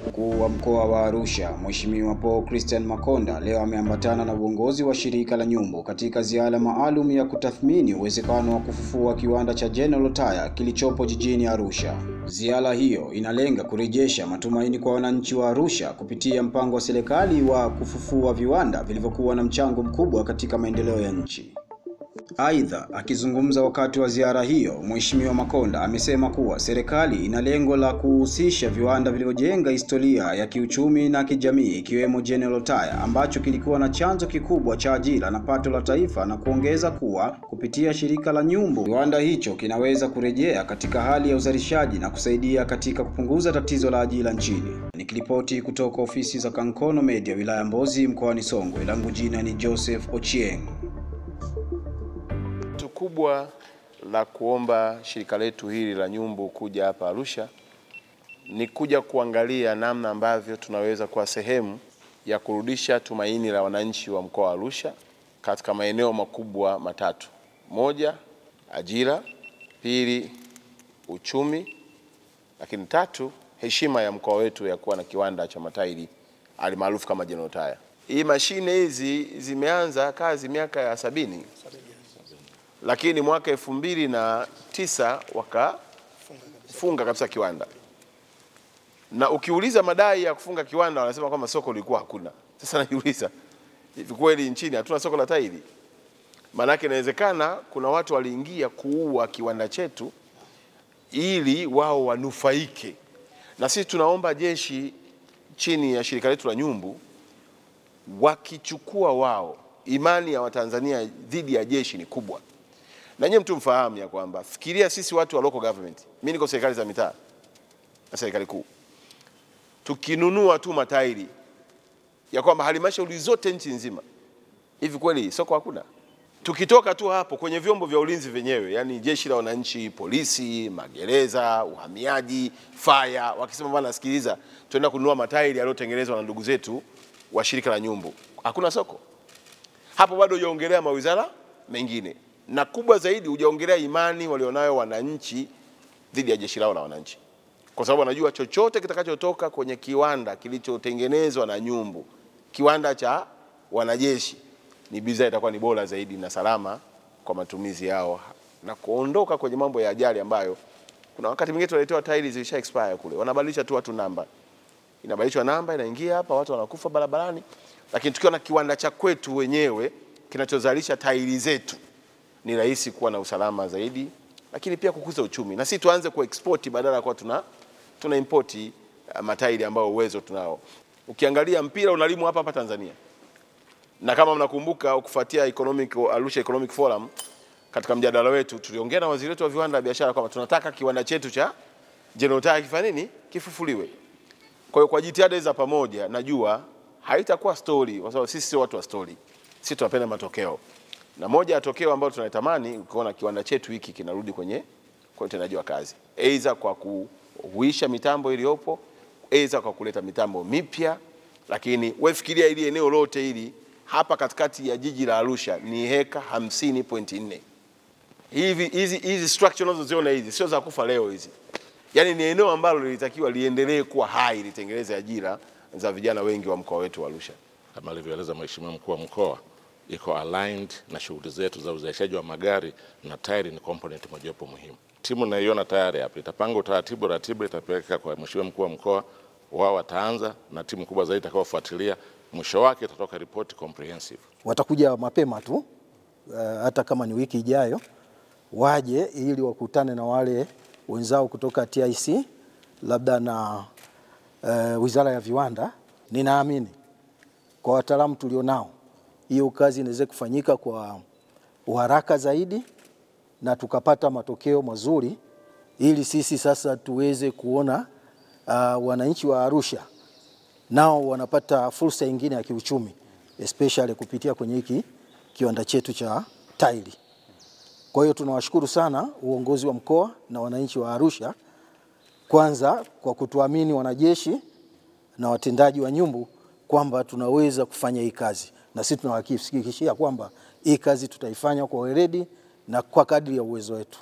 Mkuu wa mkoa wa Arusha, Mheshimiwa Paul Christian Makonda, leo ameambatana na uongozi wa shirika la Nyumbu katika ziara maalum ya kutathmini uwezekano wa kufufua kiwanda cha General Tyre kilichopo jijini Arusha. Ziara hiyo inalenga kurejesha matumaini kwa wananchi wa Arusha kupitia mpango wa serikali wa kufufua viwanda vilivyokuwa na mchango mkubwa katika maendeleo ya nchi. Aidha, akizungumza wakati wa ziara hiyo, Mheshimiwa Makonda amesema kuwa serikali ina lengo la kuhusisha viwanda vilivyojenga historia ya kiuchumi na kijamii ikiwemo General Tyre ambacho kilikuwa na chanzo kikubwa cha ajira na pato la taifa, na kuongeza kuwa kupitia shirika la Nyumbu kiwanda hicho kinaweza kurejea katika hali ya uzalishaji na kusaidia katika kupunguza tatizo la ajira nchini. Nikiripoti kutoka ofisi za Kankono Media wilaya Mbozi mkoani Songwe, langu jina ni Joseph Ochieng. Kubwa la kuomba shirika letu hili la Nyumbu kuja hapa Arusha ni kuja kuangalia namna ambavyo tunaweza kuwa sehemu ya kurudisha tumaini la wananchi wa mkoa wa Arusha katika maeneo makubwa matatu. Moja, ajira; pili, uchumi; lakini tatu, heshima ya mkoa wetu ya kuwa na kiwanda cha matairi alimaarufu kama General Tyre. Hii mashine hizi zimeanza kazi miaka ya 70. Lakini mwaka 2009 wakafunga kabisa kiwanda. Na ukiuliza madai ya kufunga kiwanda wanasema kwamba soko lilikuwa hakuna. Sasa najiuliza, hivi kweli nchini hatuna soko la tairi? Maana inawezekana kuna watu waliingia kuua kiwanda chetu ili wao wanufaike. Na sisi tunaomba jeshi chini ya shirika letu la Nyumbu wakichukua wao, imani ya Watanzania dhidi ya jeshi ni kubwa. Na nyinyi mtu mfahamu ya kwamba fikiria sisi watu wa local government, mimi niko serikali za mitaa na serikali kuu, tukinunua tu matairi ya kwamba halmashauri zote nchi nzima, hivi kweli soko hakuna? Tukitoka tu hapo kwenye vyombo vya ulinzi vyenyewe, yani jeshi la wananchi, polisi, magereza, uhamiaji, fire, wakisema bwana sikiliza, tunaenda kununua matairi yaliyotengenezwa na ndugu zetu wa shirika la Nyumbu, hakuna soko. Hapo bado hujaongelea mawizara mengine. Na kubwa zaidi hujaongelea imani walionayo wananchi dhidi ya jeshi lao la wananchi. Kwa sababu wanajua chochote kitakachotoka kwenye kiwanda kilichotengenezwa na Nyumbu, kiwanda cha wanajeshi, ni bidhaa itakuwa ni bora zaidi na salama kwa matumizi yao, na kuondoka kwenye mambo ya ajali ambayo kuna wakati mwingine tunaletewa tairi zilisha expire kule. Wanabadilisha tu watu namba. Inabadilishwa namba inaingia hapa, watu wanakufa barabarani. Lakini tukiwa na kiwanda cha kwetu wenyewe kinachozalisha tairi zetu, ni rahisi kuwa na usalama zaidi, lakini pia kukuza uchumi. Na si tuanze kuexport badala ya kuwa tuna import matairi ambao uwezo tunao. Ukiangalia mpira unalimwa hapa hapa Tanzania. Na kama mnakumbuka kufuatia Arusha Economic Forum, katika mjadala wetu tuliongea na waziri wetu wa viwanda na biashara kwamba tunataka kiwanda chetu cha General Tyre kifanye nini? Kifufuliwe. Kwa hiyo kwa jitihada za pamoja najua haitakuwa story, kwa sababu sisi sio watu wa story. Sisi tunapenda matokeo. Na moja ya tokeo ambalo tunaitamani ukiona kiwanda chetu hiki kinarudi kwenye kwa utendaji wa kazi, aidha kwa kuhuisha mitambo iliyopo, aidha kwa kuleta mitambo mipya. Lakini wewe fikiria ili eneo lote hili hapa katikati ya jiji la Arusha ni heka 50.4. Hivi hizi structure unazoziona hizi sio za kufa leo hizi. Yaani ni eneo ambalo lilitakiwa liendelee kuwa hai, litengeneze ajira za vijana wengi wa mkoa wetu wa Arusha. Kama alivyoeleza Mheshimiwa Mkuu wa Mkoa, iko aligned na shughuli zetu za uzalishaji wa magari, na tairi ni component mojawapo muhimu. Timu naiona tayari hapa itapanga utaratibu, ratiba itapeleka kwa Mheshimiwa Mkuu wa Mkoa, wao wataanza na timu kubwa zaidi itakayofuatilia. Mwisho wake itatoka report comprehensive. Watakuja mapema tu, hata kama ni wiki ijayo, waje ili wakutane na wale wenzao kutoka TIC labda na Wizara ya Viwanda. Ninaamini kwa wataalamu tulionao hiyo kazi inaweza kufanyika kwa uharaka zaidi na tukapata matokeo mazuri, ili sisi sasa tuweze kuona wananchi wa Arusha nao wanapata fursa nyingine ya kiuchumi, especially kupitia kwenye hiki kiwanda chetu cha tairi. Kwa hiyo tunawashukuru sana uongozi wa mkoa na wananchi wa Arusha, kwanza kwa kutuamini wanajeshi na watendaji wa Nyumbu kwamba tunaweza kufanya hii kazi, na sisi tunawahakikishia kwamba hii kazi tutaifanya kwa weledi na kwa kadri ya uwezo wetu.